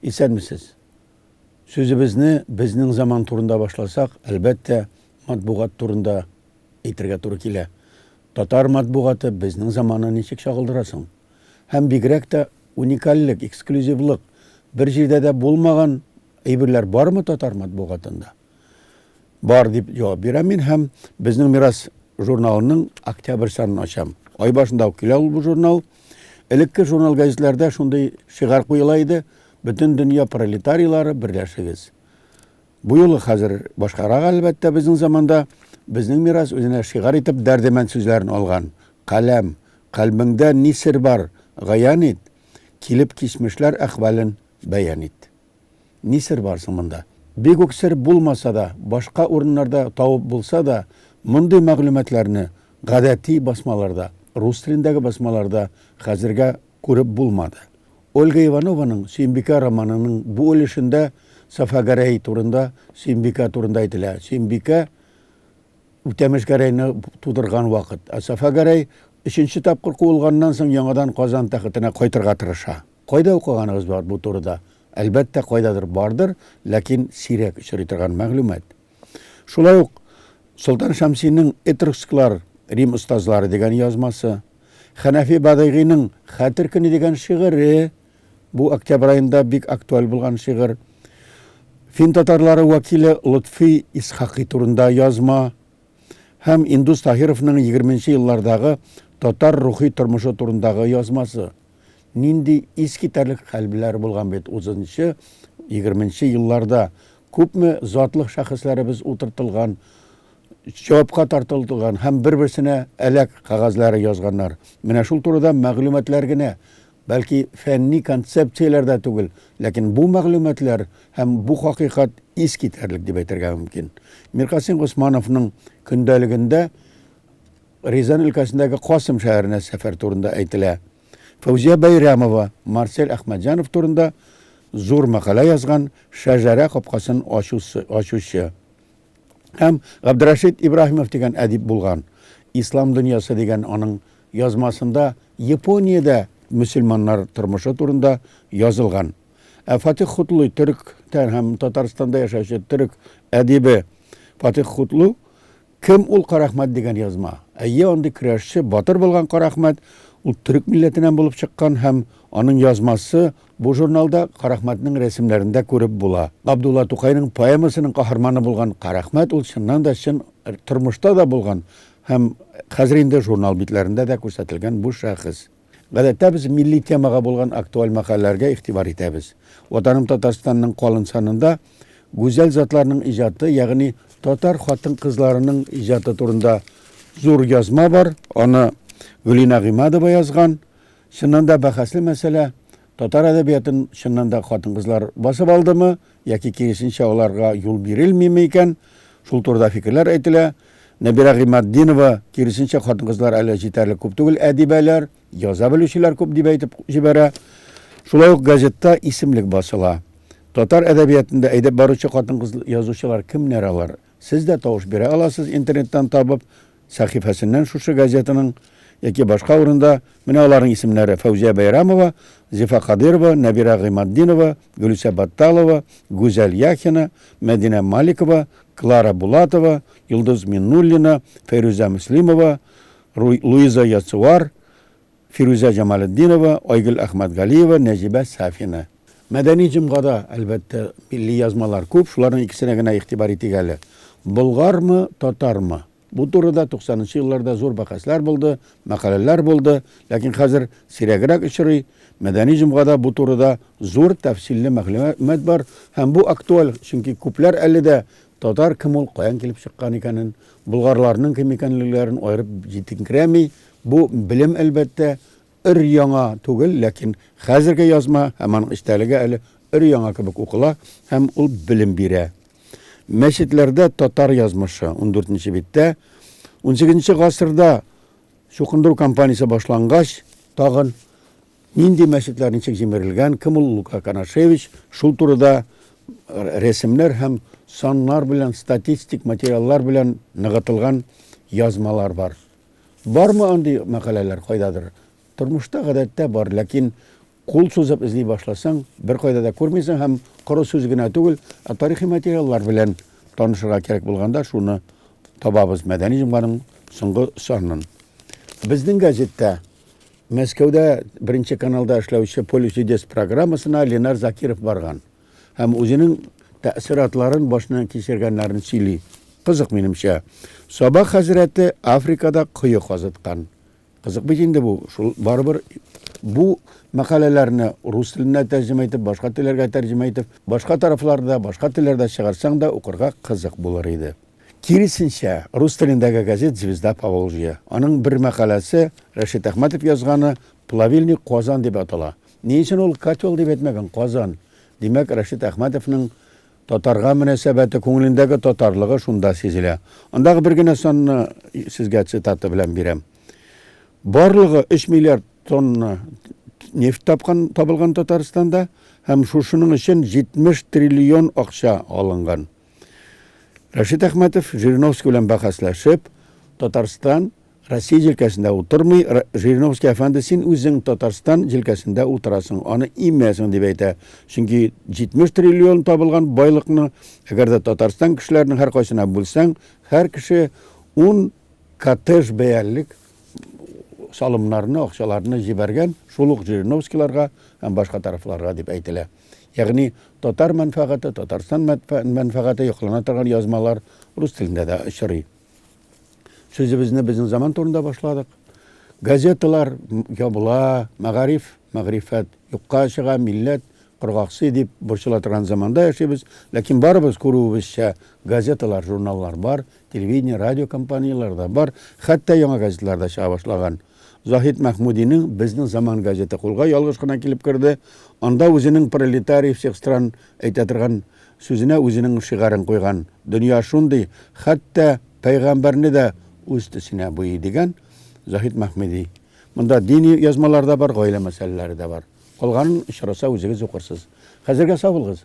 Исәнмесез. Сүзебезне безнең заман турында башласак, әлбәттә, матбугат турында әйтергә туры килә. Татар матбугаты безнең заманны ничек чагылдыра соң? Һәм бигрәк тә уникальлек, эксклюзивлык, бер җирдә дә булмаган әйберләр бармы татар матбугатында? Бар дип җавап бирәм мин һәм Безнең мирас журналының октябрь санын ачам. Ай башында ук килә ул бу журнал. Элекке журнал газетләрдә шундый шигарь куела иде: Бөтен дөнья пролетарийлары берләшегез. Бу юлы хәзер башкарак, әлбәттә, безнең заманда Безнең мирас үзенә шигарь итеп Дәрдемәнд сүзләрен алган. Каләм, кальбеңдә ни сер бар, гаян ит, килеп кичмешләр әхвален бәян ит. Ни сер бар соң монда? Бик үк сер булмаса да, башка урыннарда табып булса да, мондый мәгълүматларны гадәти басмаларда, рус телендәге басмаларда хәзергә күреп булмады. Ольга Иванованың Сөембикә романының бу өлешендә Сафа Гәрәй турында, Сөембикә турында әйтелә. Сөембикә Үтәмеш Гәрәйне тудырган вакыт. Ә Сафа Гәрәй өченче тапкыр куылганнан соң яңадан Казан тәхетенә кайтырга тырыша. Кайда укыганыгыз бар бу турыда? Әлбәттә, кайдадыр бардыр, ләкин сирәк очрый торган мәгълүмат. Шулай ук Солтан Шәмсинең Этрусклар, Рим остазлары дигән язмасы, Хәнәфи Бадыйгыйның Хәтер көне дигән шигыре, бу октябрь аенда бик актуаль булган шигырь, фин татарлары вәкиле Лотфи Исхакый турында язма һәм Индус Таһировның егерменче еллардагы татар рухи тормышы турындагы язмасы. Нинди искитәрлек хәлләр булган бит утызынчы, егерменче елларда. Күпме затлы шәхесләребез утыртылган, җавапка тартылган һәм бер-берсенә әләк кәгазьләре язганнар. Менә шул турыда мәгълүматлар генә, бәлки фәнни концепцияләр дә түгел, ләкин бу мәгълүматлар һәм бу хакыйкать искитәрлек дип әйтергә мөмкин. Миркасыйм Госмановның көндәлегендә Рязань өлкәсендәге Касым шәһәренә сәфәр турында әйтелә. Фәүзия Бәйрәмова Марсель Әхмәтҗанов турында зур мәкалә язган Шәҗәрә капкасын ачучы. Һәм Габдрәшит Ибраһимов дигән әдип булган. Ислам дөньясы дигән аның язмасында Япониядә мөселманнар тормышы турында язылган. Ә Фатих Хутлы төректән һәм Татарстанда яшәүче төрек әдибе Фатих Хутлу Кем ул Карәхмәт дигән язма. Әйе, андый көрәшче, батыр булган Карәхмәт, ул төрек милләтеннән булып чыккан һәм аның язмасы бу журналда Карәхмәтнең рәсемнәрендә күреп була. Габдулла Тукайның поэмасының каһарманы булган Карәхмәт ул чыннан да чын тормышта да булган һәм хәзер инде журнал битләрендә дә күрсәтелгән бу шәхес. Гадәттә без милли темага булган актуаль мәкаләләргә игътибар итәбез. Ватаным Татарстанның калын санында гүзәл затларның иҗаты, ягъни татар хатын-кызларының иҗаты турында зур язма бар. Аны Гөлинә Гыймадова язган. Чыннан да бәхәсле мәсьәлә. Татар әдәбиятын чыннан да хатын-кызлар басып алдымы, яки киресенчә аларга юл бирелмиме икән? Шул турыда фикерләр әйтелә. Нәбирә Гыйматдинова, киресенчә, хатын-кызлар әле җитәрлек күп түгел, әдибәләр, яза белүчеләр күп дип әйтеп җибәрә. Шулай ук газетта исемлек басыла. Татар әдәбиятында әйдәп баручы хатын-кыз язучылар кемнәр алар? Сез дә тавыш бирә аласыз интернеттан табып, сәхифәсеннән шушы газетаның яки башка урында. Менә аларның исемнәре, Фәүзия Бәйрәмова, Зифа Кадыйрова, Нәбирә Гыйматдинова, Гөлүсә Батталова, Гүзәл Яхина, Мәдинә Маликова, Клара Булатова, Йолдыз Миннуллина, Фәйрүзә Мөслимова, Луиза Яцуар, Фирүзә Җамалетдинова, Айгөл Әхмәтгалиева, Нәҗибә Сафина. Мәдәни җомгада, әлбәттә, милли язмалар күп, шуларның икесенә генә игътибар итик әле. Болгармы, татармы? Бу турыда туксанынчы елларда зур бәхәсләр булды, мәкаләләр булды, ләкин хәзер сирәгрәк очрый. Мәдәни җомгада бу турыда зур тәфсилле мәгълүмат бар һәм бу актуаль, чөнки күпләр әле дә татар кем ул, каян килеп чыккан икәнен, болгарларның кем икәнлекләрен аерып җитенкерәми. Бу белем, әлбәттә, өр-яңа түгел, ләкин хәзерге язма һәм аның эчтәлеге әле өр-яңа кебек укыла һәм ул белем бирә. Мәчетләрдә татар язмышы, ундүртенче биттә. Унсигезенче гасырда чукындыру кампаниясе башлангач, тагын нинди мәчетләр ничек җимерелгән, кем ул Лука Канашевич, шул турыда рәсемнәр һәм саннар белән, статистик материаллар белән ныгытылган язмалар бар. Бармы андый мәкаләләр кайдадыр? Тормышта гадәттә бар, ләкин Кул сузып эзли башласаң, беркайда да күрмисең һәм коры сүз генә түгел, ә тарихи материаллар белән танышырга кирәк булганда шуны табабыз Мәдәни җомганың соңгы санын. Безнең газетта Мәскәүдә беренче каналда эшләүче Поле чудес программасына Ленар Закиров барган һәм үзенең тәэссоратларын, башыннан кичергәннәрен сөйли. Кызык, минемчә. Саба хәзрәте Африкада кое казыткан. Кызык бит инде бу. Шул барыбер бу мәкаләләрне рус теленә тәрҗемә итеп, башка телләргә тәрҗемә итеп, башка тарафларда, башка телләрдә чыгарсаң да укырга кызык булыр иде. Киресенчә, рус телендәге газет Звезда Поволжья. Аның бер мәкаләсе Рәшит Әхмәтов язганы Плавильный Казан дип атала. Ни өчен ул котел дип әйтмәгән, Казан? Димәк, Рәшит Әхмәтовның татарга мөнәсәбәте, күңелендәге татарлыгы шунда сизелә. Андагы бер генә санны сезгә цитата белән бирәм. Барлыгы 3 миллиард тонна нефть тапкан, табылган Татарстанда һәм шушының өчен 70 триллион акча алынган. Рәшит Әхмәтов Жириновский белән бәхәсләшеп, Татарстан Россия җилкәсендә утырмый, Жириновский әфәнде, син үзең Татарстан җилкәсендә утырасың, аны имәсең, дип әйтә. Чөнки 70 триллион табылган байлыкны, әгәр дә Татарстан кешеләренең һәркайсына бүлсәң, һәр кеше 10 коттедж бәялек салымнарны, акчаларны җибәргән шул ук Жириновскийларга һәм башка тарафларга дип әйтелә. Ягъни татар мәнфәгате, Татарстан мәнфәгате яклана торган язмалар рус телендә дә очрый. Сүзебезне безнең заман турында башладык. Газеталар ябыла, мәгариф, мәгърифәт юкка чыга, милләт коргаксый дип борчыла торган заманда яшибез. Ләкин барыбыз күрүебезчә, газеталар, журналлар бар, телевидение, радио компанияләр дә бар, хәтта яңа газеталар да чыга башлаган. Заһид Мәхмүдинең Безнең заман газеты кулга ялгыш кына килеп керде. Анда үзенең Пролетарий всех стран әйтә торган сүзенә үзенең шигарен куйган. Дөнья шундый, хәтта пәйгамбәрне дә үз төсенә буйый, дигән Заһид Мәхмүди. Монда дини язмалар да бар, гаилә мәсьәләләре дә бар. Калганын очраса үзегез укырсыз. Хәзергә сау булыгыз.